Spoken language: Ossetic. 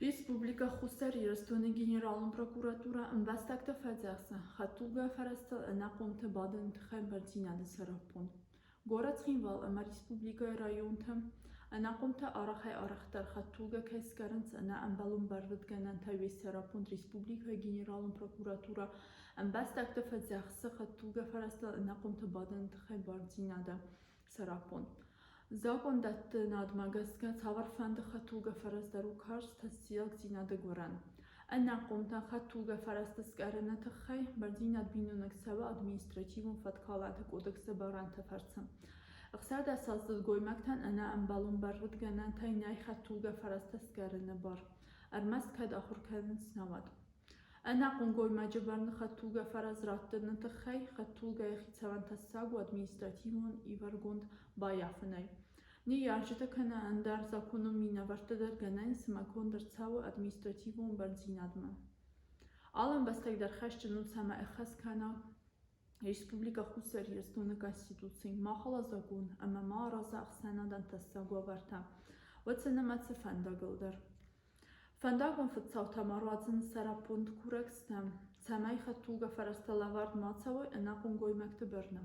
Республикӕ Хуссар Ирыстоны Генералон прокуратурӕ ӕмбӕстӕгты фӕдзӕхсы хӕдтулгӕ фӕрӕзтыл ӕнахъомты бадыны тыххӕй бӕрндзинады сӕраппонд. Горӕт Цхинвал ӕмӕ республикӕйы районты ӕнахъомтӕ арӕхӕй-арӕхдӕр хӕдтулгӕ кӕй скъӕрынц ӕнӕ ӕмбӕлон бӕлвырдгӕнӕнтӕй уый сӕраппонд республикӕйы Генералон прокуратурӕ ӕмбӕстӕгты фӕдзӕхсы хӕдтулгӕ фӕрӕзтыл ӕнахъомты бадыны тыххӕй бардзинады сӕраппонд. Закъондӕттынадмӕ гӕсгӕ цавӕрфӕнды хӕдтулгӕ фӕрӕз дӕр у карз тӕссагдзинады гуырӕн. Ӕнахъомтӕн хӕдтулгӕ фӕрӕзты скъӕрыны тыххӕй бӕрндзинад биноныг цӕуы административон фӕткхалӕнты кодексы барӕнты фӕрцы. 16-аздзыд гоймӕгтӕн ӕнӕ ӕмбӕлон бӕлвырдгӕнӕнтӕй нӕй хӕдтулгӕ фӕрӕзтӕ скъӕрыны бар, ӕрмӕст кӕд ахуыр кӕнынц, науӕд. Ӕнахъом гоймаджы бӕрны хӕдтулгӕ фӕрӕз раттыны тыххӕй хӕдтулгӕйы хицауӕн тӕссаг у административон иваргонд баййафынӕй. Ныййарджытӕ кӕнӕ ӕндӕр законон минӕвӕрттӕ дӕр гӕнӕн цымӕ конд ӕрцӕуы административон бӕрндзинадмӕ. Алы ӕмбӕстаг дӕр хӕсджын у, цӕмӕй ӕххӕст кӕна Республикӕ Хуссар Ирыстоны Конституци, ма хала закъон ӕмӕ ма араза ӕхсӕнадӕн тӕссаг уавӕртӕ, уӕд сӕ нымӕцы фӕндагыл дӕр. Фӕндагон фыдцаутӕ ма руадзыны сӕраппонд курӕг стӕм, цӕмӕй хӕдтулгӕ фӕрӕзтӕ лӕвӕрд ма цӕуой ӕнахъом гоймӕгты бӕрны.